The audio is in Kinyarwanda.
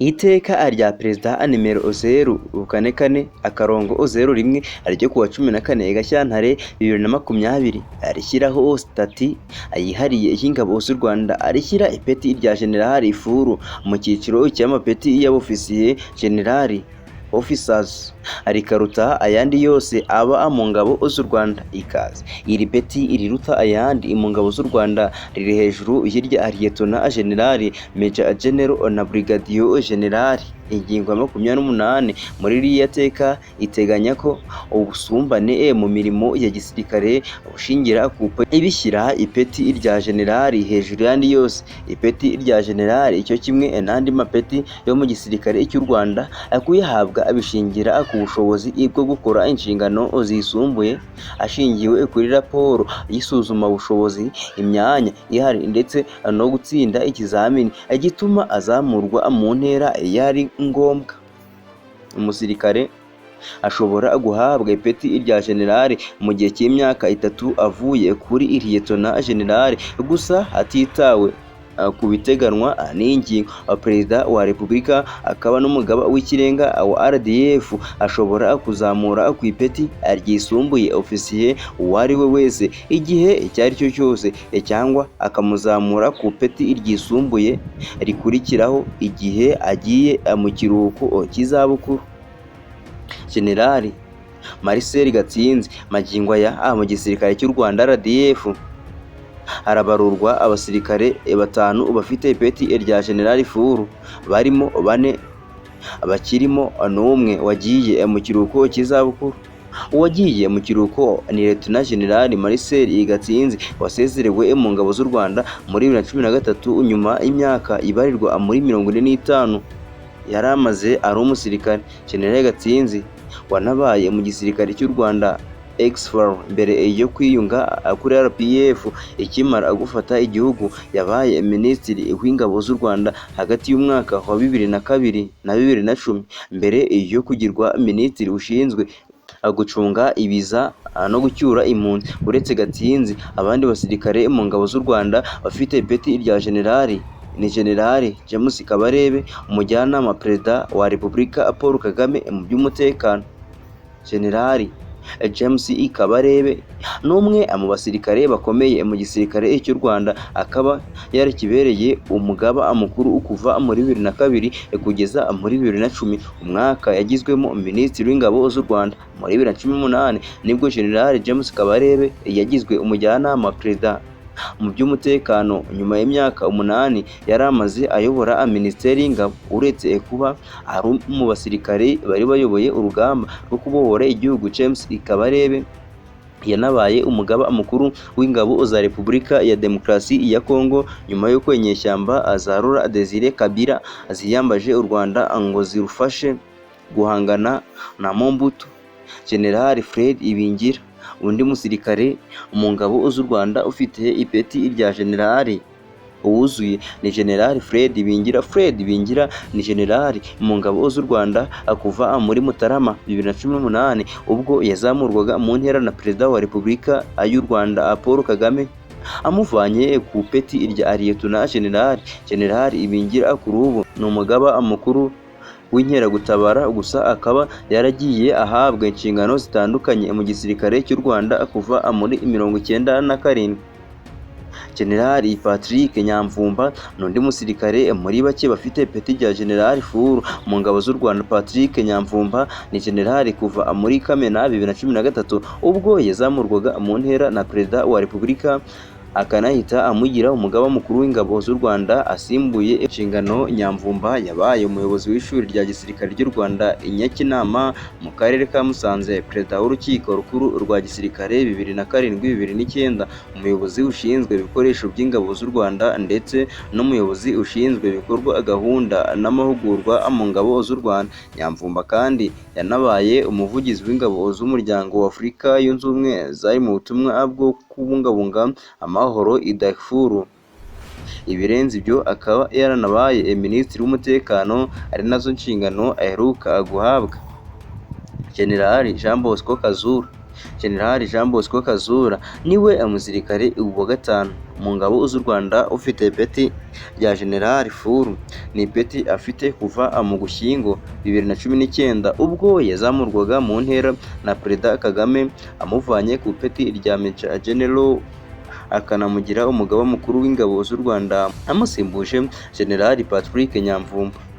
Iteka rya Perezida nimero 044-01 ryo kuwa 14 Gashyantare 2020 rishyiraho sitati yihariye y'Ingabo z'u Rwanda, rishyira ipeti rya Jenerali Furu mu cyiciro cy'amapeti y'abofisiye, General Officers, rikaruta ayandi yose aba mu ngabo z'u Rwanda. Ikaze iri peti riruta ayandi mu ngabo z'u Rwanda riri hejuru y'irya Liyetona Jenerali, Meja General na Brigadier General. Ingingo ya 28 muri ririya teka iteganya ko ubusumbane mu mirimo ya gisirikare bushingira ku ibishyira ipeti rya jenerali hejuru y'andi yose. Ipeti rya jenerali, cyo kimwe n'andi mapeti yo mu gisirikare cy'u Rwanda, kuyahabwa bishingira ku bushobozi bwo gukora inshingano zisumbuye ashingiwe kuri raporo y'isuzumabushobozi, imyanya ihari ndetse no gutsinda ikizamini gituma azamurwa mu ntera iyo ari ngombwa. Umusirikare ashobora guhabwa ipeti rya jenerali mu gihe cy'imyaka 3 avuye kuri liyetona jenerali gusa, hatitawe ku biteganwa n'ingingo. Perezida wa Repubulika akaba n'umugaba w'ikirenga wa RDF ashobora kuzamura ku ipeti ryisumbuye ofisiye uwo ari we wese igihe icyo ari cyo cyose, cyangwa akamuzamura ku ipeti ryisumbuye rikurikiraho igihe agiye mu kiruhuko cy'izabukuru. Jenerali Marcel Gatsinzi, magingo aya mu gisirikare cy'u Rwanda RDF harabarurwa abasirikare batanu bafite ipeti rya Jenerali Furu, barimo bane bakirimo n'umwe wagiye mu kiruhuko cy'izabukuru. Uwagiye mu kiruhuko ni Lieutenant General Marcel Gatsinzi wasezerewe mu ngabo z'u Rwanda muri 2013 nyuma y'imyaka ibarirwa muri 45 yari amaze ari umusirikare. General Gatsinzi wanabaye mu gisirikare cy'u Rwanda ex-FAR mbere yo kwiyunga kuri RPF ikimara gufata igihugu, yabaye Minisitiri w'Ingabo z'u Rwanda hagati y'umwaka wa 2002 na 2010 mbere yo kugirwa Minisitiri ushinzwe gucunga ibiza no gucyura impunzi. Uretse Gatsinzi, abandi basirikare mu ngabo z'u Rwanda bafite ipeti rya Generali ni Generali James Kabarebe, umujyanama Perezida wa Repubulika Paul Kagame mu by'umutekano. Generali James Kabarebe ni umwe mu basirikare bakomeye mu gisirikare cy'u Rwanda, akaba yarakibereye umugaba mukuru kuva muri 2002 kugeza muri 2010, umwaka yagizwemo Minisitiri w'Ingabo z'u Rwanda. Muri 2018 nibwo General James Kabarebe yagizwe umujyanama wa Perezida mu by'umutekano nyuma y'imyaka 8 yari amaze ayobora Minisiteri y'Ingabo. Uretse kuba ari mu basirikare bari bayoboye urugamba rwo kubohora igihugu, James Kabarebe yanabaye umugaba mukuru w'ingabo za Repubulika ya Demokarasi ya Kongo nyuma y'uko inyeshyamba za Laurent Desire Kabila ziyambaje u Rwanda ngo zirufashe guhangana na Mobutu. General Fred Ibingira, undi musirikare mu ngabo z'u Rwanda ufite ipeti rya Generali wuzuye, ni General Fred Ibingira. Fred Ibingira ni General mu ngabo z'u Rwanda kuva muri Mutarama 2018, ubwo yazamurwaga mu ntera na Perezida wa Repubulika y'u Rwanda Paul Kagame, amuvanye ku peti rya Liyetona General. General Ibingira kuri ubu ni umugaba mukuru w'inkeragutabara gusa, akaba yaragiye ahabwa inshingano zitandukanye mu gisirikare cy'u Rwanda kuva muri 97. General Patrick Nyamvumba ni undi musirikare muri bake bafite ipeti rya General Furu mu ngabo z'u Rwanda. Patrick Nyamvumba ni General kuva muri Kamena 2013, ubwo yazamurwaga mu ntera na Perezida wa Repubulika akanahita amugira umugaba mukuru w'ingabo z'u Rwanda asimbuye inshingano. Nyamvumba yabaye umuyobozi w'ishuri rya gisirikare ry'u Rwanda i Nyakinama mu karere ka Musanze, Perezida w'urukiko rukuru rwa gisirikare 2007 2009, umuyobozi ushinzwe ibikoresho by'ingabo z'u Rwanda ndetse n'umuyobozi ushinzwe ibikorwa, gahunda n'amahugurwa mu ngabo z'u Rwanda. Nyamvumba kandi yanabaye umuvugizi w'ingabo z'umuryango wa Afurika yunze ubumwe zari mu butumwa bwo kubungabunga amahoro i Darfur. Ibirenze ibyo, akaba yaranabaye Minisitiri w'Umutekano, ari nazo nshingano aheruka guhabwa. General Jean Bosco Kazura General Jean Bosco Kazura niwe musirikare wa gatanu mu ngabo z'u Rwanda ufite ipeti rya General Full. Ni ipeti afite kuva mu Gushyingo 2019, ubwo yazamurwaga mu ntera na Perezida Kagame, amuvanye ku ipeti rya Major General akanamugira umugaba mukuru w'ingabo z'u Rwanda, amusimbuje General Patrick Nyamvumba.